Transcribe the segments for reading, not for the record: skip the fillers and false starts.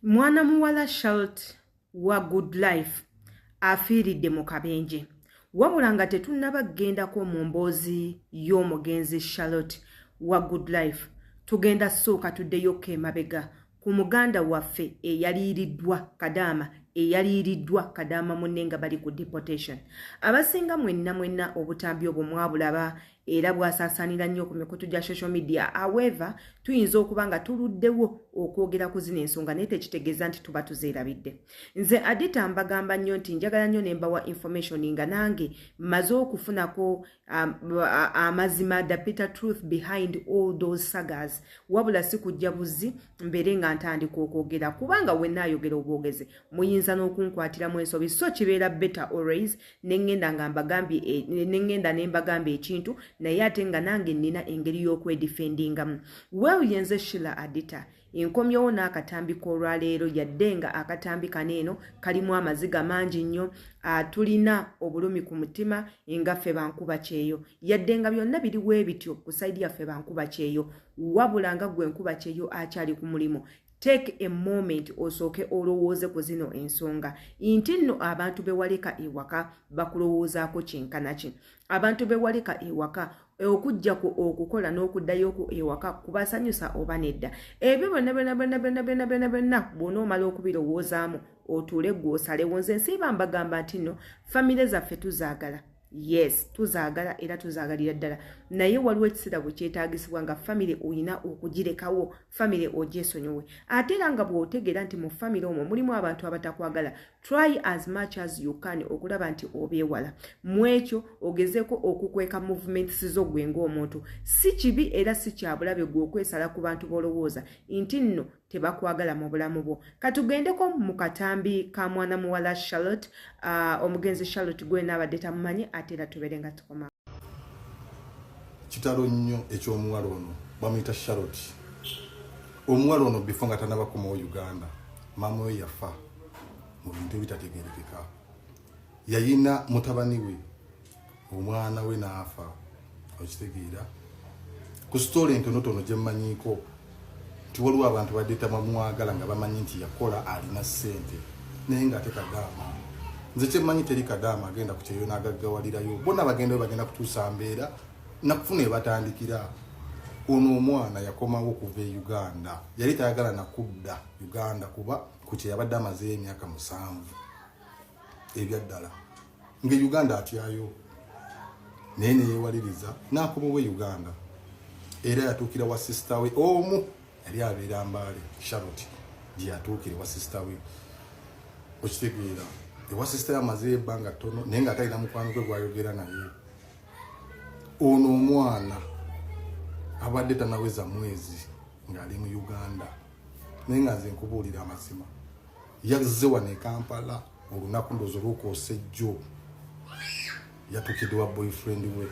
Mwana muwala Charlotte wa Good Life afiiridde mu kabenje. Wabula nga tetunnaba kugendako mu mboozi y'omugenzi Charlotte wa Good Life, tugenda sooka tuddeyokko emabega ku muganda waffe eyaliiriddwa kadaama, eyaliiriddwa kadaama munne nga bali ku deportation. Abasinga mwenna mwenna obutambi obwo mwabulaba era bwasaasaanira nnyo ku mikutu gya social media. However, tuyinza okuba nga tuluddewo okwogera ku zino ensonga, naye tekitegeeza nti tuba tuzeerabidde. Nze Adita mbagamba nnyo nti njagala nnyo ne mbawa information nga nange mmaze okufunako amazima, the bitter truth behind all those sagas. Wabula si kujja buzzi mbeere nga ntandika okwogera, kubanga wennaayogera obwogezi muyinza n'okunkwatiramu ensobi. So kibeera better always neŋŋenda nga mbagambye, neŋŋenda ne mbagamba ekintu, naye ate nga nange nnina engeri y'okwedefendingamu. Well, yenze Shila Adita, enkomyewo n'akatambi k'olwaleero. Yadde nga akatambi kano eno kalimu amaziga mangi nnyo, tulina obulumi ku mutima nga ffe bankuba kyeyo. Yadde nga byonna biriwo ebityo ku side yaffe bankuba kyeyo, wabula nga gwe nkuba kyeyo akyali ku mulimu, take a moment osooke olowooze ku zino ensonga nti nno abantu bewaleka ewaka bakulowoozaako kyenkana ki. Abantu bewaleka ewaka, okujja ku okukola n'okuddayo ewaka kubasanyusa oba nedda? Ebyo byonna byonna byonna byonna byonna byonna byonna bw'onoomala okubirowoozaamu, otuule gwe osalewo. Nze nsiiba mbagamba nti nno famire zaffe tuzaagala, yes, tuzaagala era tuzaagalira ddala, naye waliwo ekiseera bwe kyetaagisibwa nga famire olina okugirekawo, famire ogyesonyiwe. Ate era nga bw'otegeera nti mu famire omwo mulimu abantu abatakwagala, try as much as you can okulaba nti obeewala. Mu ekyo ogezeeko okukweka movements zo gwe ng'omuntu. Si kibi era si kyabulabe gwe okwesala ku bantu b'olowooza nti nno tebakwagala mu bulamu bwo. Katugendeko mu katambi ka mwana muwala Charlotte, omugenzi Charlotte gwe naabadde tamumanyi, ate era tubeere nga tukoma. Kitalo nnyo ekyomuwala ono, bamuyita Charlotte. Omuwala ono before nga tanabakomawo Uganda, maama we yafa mu bintu ebitategerekeka. Yayina mutabani we, omwana we n'afa. Okitegeera, ku story entonotono gye mmanyiiko nti waliwo abantu badde tamwagala nga bamanyi nti yakola, alina ssente, naye nga ate kadaama. Nze kyemmanyi, teri kadaama agenda ku kyeyo n'agaggawalirayo. Bonna bagenda we bagenda kutuusa mbeera nakufuna ebatandikira. Ono omwana yakomawo okuva e Uganda, yali tayagala nakudda Uganda kuba ku kye yabadde amazeeyo emyaka 7 ebyaddala nga Uganda atyayo, naye neyewaliriza n'akomawo e Uganda. Era yatuukira wa sister we omu yali abeera Mbaale. Charlotte gye yatuukira ewa sister we, okitegeera, ewa sister we amazeeyo ebbanga ttono, naye nga atalina mukwano gwe gwayogera naye. Ono omwana abadde tanaweza mwezi ng'ali mu Uganda, naye nga nze nkubuulira amazima, yazze wano e Kampala olunaku ndowooza olwokwosa ejjo, yatuukidde wa boyfriend we.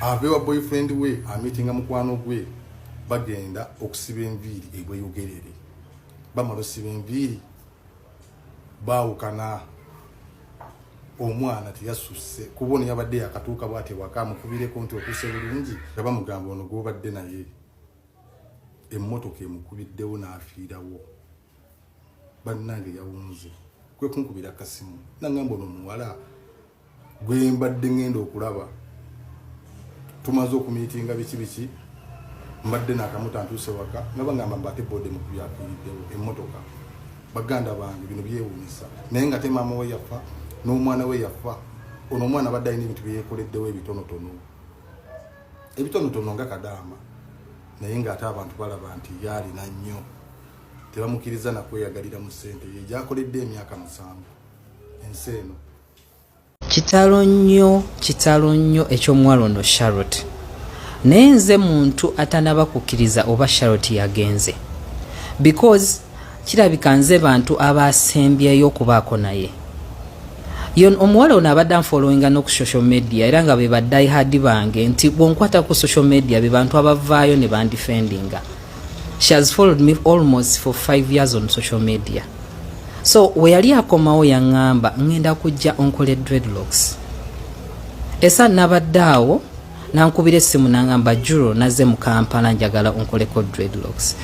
Ave wa boyfriend we, amitinga mukwano gwe, bagenda okusiba enviiri ebweyogerere. Bamala osiba enviiri, baawukana. Omwana teyasusse kuba ono yabadde yakatuuka bwati ewaka, amukubireko nti otuuse bulungi, nga bamugamba ono gwobadde naye emmotoka emukubiddewo n'afiirawo. Bannange, yawunze kwe kunkubira akasimu nangamba ono omuwala gwe mbadde ngenda okulaba, tumaze okumiitinga biki biki, mbadde nakamuta ntuuse waka nga bagamba mbu ate boda emukubi afiiriddewo emmotoka. Baganda bange, bino byewunyisa, naye nga te maama we yafa n'omwana we yafa. Ono omwana abadde alina ebintu byeyekoleddewo ebitonotono ebitonotono nga kadaama, naye ng'ate abantu balaba nti ye alina nnyo, tebamukkiriza nakweyagalira mu ssente ye gyakoledde emyaka 7 ensi eno. Kitalo nnyo, kitalo nnyo ekyomuwala ono Charlotte. Naye nze muntu atanaba kukkiriza oba Charlotte yagenze, because kirabika nze bantu abasembyeyo okubaako naye. Yon omuwala ono abadde anfollowinga no ku social media, era nga be ba diehard bange, nti bwonkwata ku social media be bantu abavaayo ne bandefendinga. She has followed me almost for 5 years on social media. So we yali akomawo yaŋŋamba, "Ŋŋenda kujja onkole dreadlocks." Esa nabadde awo nankubira essimu naŋŋamba, "Juro, nazze mu Kampala, njagala onkoleko dreadlocks."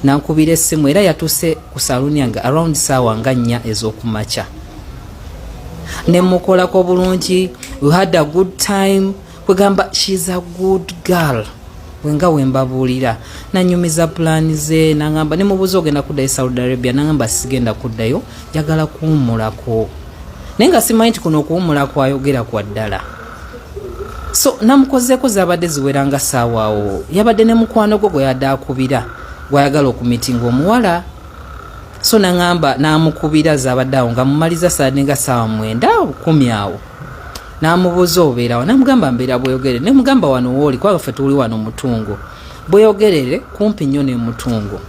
Nankubira essimu era yatuuse ku saluuni yange around saawa nga 4 ez'okumakya, ne mukolako bulungi. We had a good time. Kwegamba she's a good girl, wenga wembabuulira. Nanyumiza pulaani ze, nangamba, nemubuuza ogenda kuddayo Saudi Arabia? Nangamba sigenda kuddayo, njagala kuwummulako, naye nga simanyi nti kuno okuwummula kwayogera kwa ddala. So namukozeeko, zabadde ziwera nga saawa awo. Yabadde ne mukwano gwo gwe yadde akubira, gwayagala okumitinga omuwala. So naŋamba namukubira, zabadde awo nga mumaliza saadde nga saawa 9, 10 awo. Namubuuza obeerawo? Namugamba mbeera Bweyogerere. Nemugamba wano wooli, kubanga ffe tuli wano Mutungo, Bweyogerere kumpi nnyo ne Mutungo.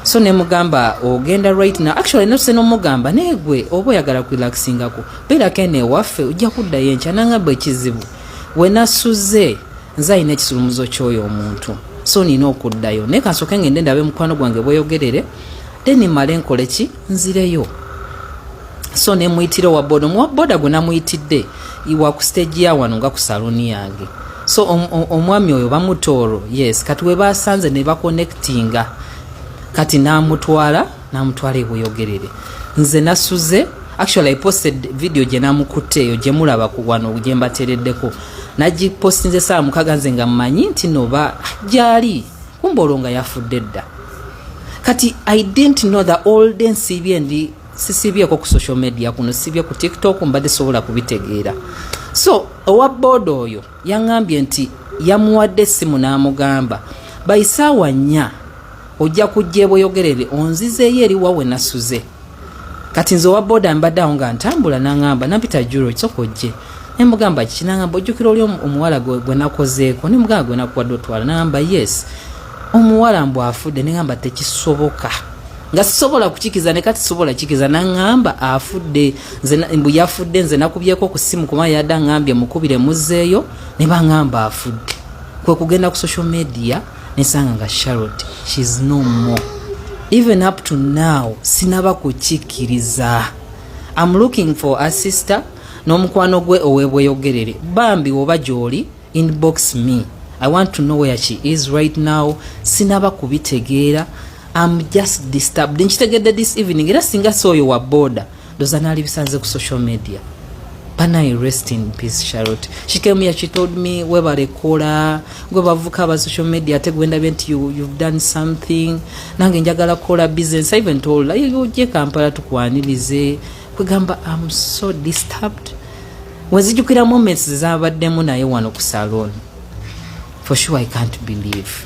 So nemugamba ogenda right now? Actually nose nomugamba, naye gwe oba oyagala kurelaxingako, beerako eno ewaffe, ojja kuddayo enkya. Nangamba ekizibu wenasuze nze alina ekisulumuzo ky'oyo omuntu, so nina okuddayo, naye kansooke ngende ndabe mukwano gwange Bweyogerere, then male nkole ki, nzireyo. So nemuyitira owa boda. Omuwa boda gwe namuyitidde wa ku stage ya wano nga ku saloni yange. So omwami oyo bamutooro, yes. Kati we basanze ne baconnectinga, kati namutwala eBweyogerere. Nze nasuze, actually I posted video gye namukutte eyo gye mulaba ku wano gye mbateereddeko. Nagipostinze saawa 6, nze nga mmanyi nti noba gyali, kumba olwo nga yafudde dda. Kati I didn't know the all day nsiibye, ndi sisibyeko ku social media kuno, sibye ku TikTok, mbadde sobola kubitegeera. So owa booda oyo yaŋŋambye nti yamuwadde essimu n'amugamba by saawa 4 ojja kujja eBweyogerere onzizeeyo eri wawe nasuze. Kati nze owa booda mbadde awo nga ntambula, naŋŋamba, nampita, "Juro, soka ojje." Nemugamba kiki? Naŋŋamba ojjukira oli omuwala gwe nakozeeko? Nemugamba gwe nakuwadde otwala. Naŋŋamba yes, omuwala mbu afudde. Neŋŋamba tekisoboka, nga sisobola kukikiza, ne kati sobola kikiza. Naŋŋamba afudde, nze mbu yafudde. Nze nakubyeko ku ssimu kuba yadde aŋŋambye mukubire muzzeeyo, ne baŋŋamba afudde. Kwe kugenda ku social media nesanga nga Charlotte, she's no more. Even up to now sinaba kukikkiriza. I'm looking for a sister n'omukwano gwe ow'eBweyogerere. Bambi oba gy'oli, inbox me, I want to know where she is right now. Sinaba kubitegeera, I'm just disturbed. Nkitegedde this evening, era singa si oyo wa boda, ndoza naali bisanze ku social media. Banaye, rest in peace, Charlotte. She came here, she told me, webale kola, gwe bavuka aba social media ate gwendabye nti you've done something, nange njagala kukola business. I even told her ojje Kampala tukwanirize. Kwegamba I'm so disturbed wenzijukira moments zabaddemu naye wano ku salon. For sure I can't believe,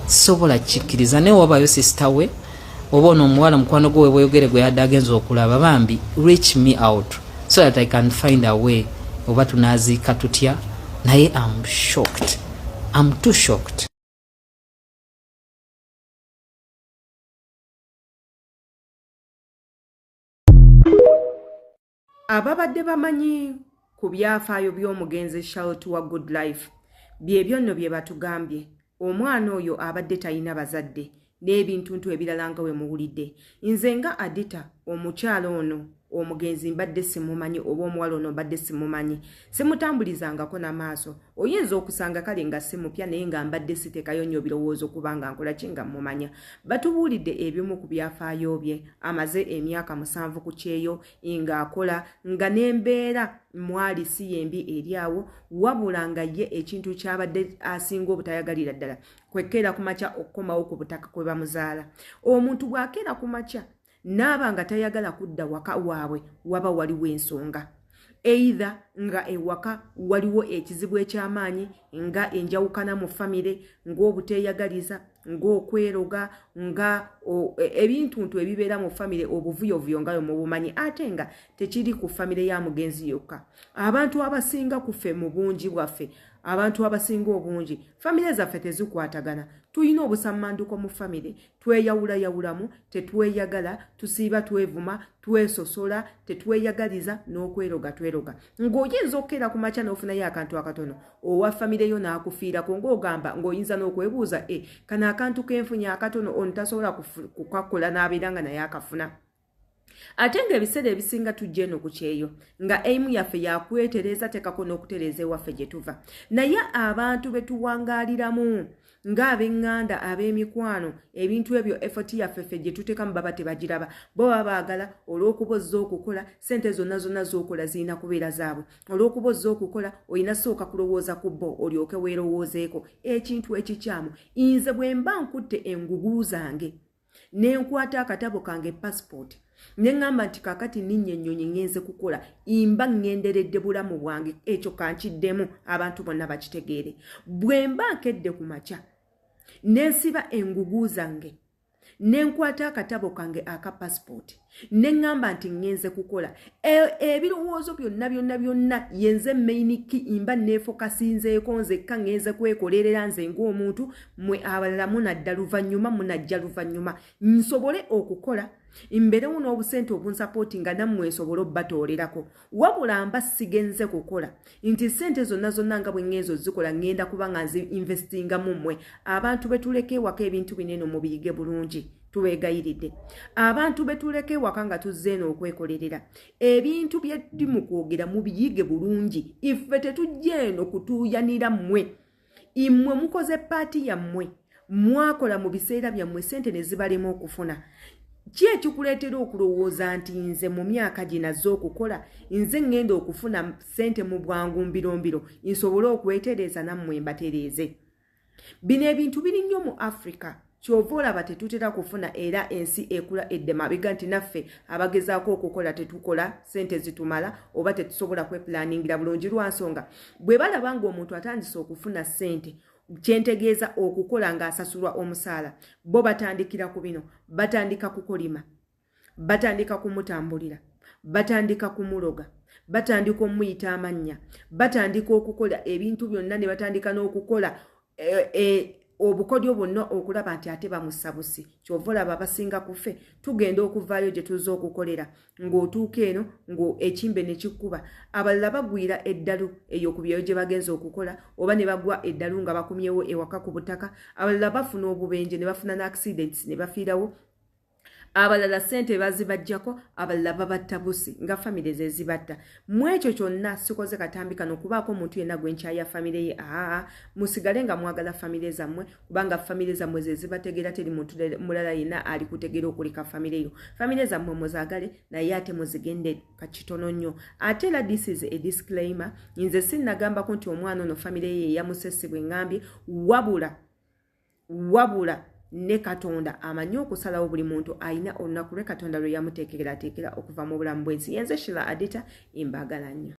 sobola kikkiriza. Naye wabayo sister we oba ono omuwala mukwano gwe webweyogere gwe yadde agenza okulaba, bambi reach me out so that I can find a way oba tunaziika tutya. Naye am shocked, am too shocked. Ababadde bamanyi ku byafaayo by'omugenzi Charlotte wa Good Life, byebyo nno bye batugambye. Omwana oyo abadde talina bazadde n'ebintuntu ebirala nga we muwulidde. Nze nga Adita, omukyala ono omugenzi mbadde simumanyi, oba omuwala ono mbadde simumanyi, simutambulizangako n'amaaso. Oyinza okusanga kale nga si mupya, naye nga mbadde siteekayo nnyo birowoozo kubanga nkola ki nga mumanya. Batubuulidde ebimu ku byafaayo bye. Amaze emyaka 7 ku kyeyo ng'akola, nga n'embeera mwali si yembi eri awo, wabula nga ye ekintu kyabadde asinga obutayagalira ddala kwekeera ku makya okukomawo ku butaka kwe bamuzaala. Omuntu bw'akeera ku makya naaba nga tayagala kudda waka waabwe, waba waliwo ensonga, either nga ewaka waliwo ekizibu eky'amaanyi, nga enjawukana mu famire, ng'obuteeyagaliza, ng'okweroga, nga ebintuntu ebibeera mu famire, obuvuyovuyo nga mubumanyi. Ate nga tekiri ku famire ya mugenzi yokka. Abantu abasinga kuffe, mu bungi bwaffe, abantu abasinga obungi famire zaffe tezikwatagana. Tulina obusammanduko mu famire, tweyawulayawulamu, tetweyagala, tusiiba twevuma, twesosola, tetweyagaliza, n'okweroga tweroga. Ng'oyinza okukeera ku makya n'ofunayo akantu akatono, owa famire yo n'akufiirako, ng'ogamba ng'oyinza n'okwebuuza, e kano akantu kenfunye akatono, ono tasobola kukakola n'abeera nga naye akafuna? Ate ng'ebiseera ebisinga tujja eno ku kyeyo nga eimu yaffe yakwetereza, tekako n'okutereeza ewaffe gye tuva. Naye abantu be tuwangaaliramu Ng'ab'eŋŋanda, ab'emikwano, ebintu ebyo effort yaffe ffe gye tuteekamu baba tebagiraba. Bo baba baagala olw'okuba ozze okukola, sente zonna zonna z'okola zirina kubeera zaabwe. Olw'okuba ozze okukola, olina sooka kulowooza ku bo olyoke weerowoozeeko, ekintu ekikyamu. Nze bwe mba nkutte engugu zange ne nkwata akatabo kange, passport, ne ŋŋamba nti kaakati ninnya ennyonyi ŋŋenze kukola, mba ŋŋenderedde bulamu bwange. Ekyo kankiddemu abantu bonna bakitegeere. Bwe mba nkedde ku makya ne nsiba engugu zange ne nkwata akatabo kange aka passport ne ŋŋamba nti ŋŋenze kukola, ebirowoozo byonna byonna byonna yenze main key, mba neefokasinzeeko nzekka, ŋŋenze kwekolerera nze ng'omuntu. Mwe abalala munadda luvannyuma, munajja luvannyuma. Nsobole okukola, mberewo n'obusente obunsapoti nga nammwe nsobole obbatoolerako. Wabula mba sigenze kukola nti sente zonna zonna nga bwe ŋŋenza ozikola ŋŋenda kuba nga nzi investingamu mmwe abantu betuleka ewaka. Ebintu bino eno mubiyige bulungi, tubeegayiridde. Abantu betuleka ewaka nga tuzze eno okwekolerera, ebintu byetuli mu kwogera mubiyige bulungi. Iffe tetujja eno kutuuyanira mmwe. Immwe mukoze part yammwe, mwakola mu biseera byammwe, sente ne zibalema okufuna. Ki ekikuleetera okulowooza nti nze mu myaka ginazze okukola nze ŋŋenda okufuna sente mu bwangu mbirombiro nsobole okwetereeza nammwe mbatereeze? Bino ebintu biri nnyo mu Africa, kyova olaba tetutera kufuna, era ensi ekula edde mabega nti naffe abagezaako okukola tetukola sente zitumala oba tetusobola kwepulaningira bulungi, lwansonga bwe balaba ng'omuntu atandise okufuna sente, kyentegeeza okukola ng'asasulwa omusaala, bo batandikira ku bino, batandika kukolima, batandika kumutambulira, batandika kumuloga, batandika omuyita amannya, batandika okukola ebintu byonna ne batandika n'okukola obukodyo bwonna okulaba nti ate bamussa busi. Kyova olaba abasinga kufe tugenda okuvaayo gye tuzza okukolera, ng'otuuka eno ng'ekimbe ne kikkuba. Abalala bagwira eddalu eyo ku byeyo gye bagenza okukola, oba ne bagwa eddalu nga bakumyewo ewaka ku butaka. Abalala bafuna obubenje ne bafuna n'accidents ne bafiirawo. Abalala sente bazibajjako, abalala babatta busi nga famire ze zibatta. Mu ekyo kyonna sikoze katambi kano kubaako omuntu yenna gwe nkyaya famire ye. Aa, musigale nga mwagala famire zammwe, kubanga famire zammwe ze zibategeera. Teri muntu mulala yenna ali kutegeera okulika famire yo. Famire zammwe muzaagale, naye ate muzigende kakitono nnyo. Ate era this is a disclaimer, nze sinnagambako nti omwana ono famire ye yamusesi bwe ŋŋambye, wabula ne Katonda amanyi okusalawo. Buli muntu alina olunaku lwe Katonda lwe yamuteekerateekera okuva mu bulamu bw'ensi. Yenze Shila Adita, embaagala nnyo.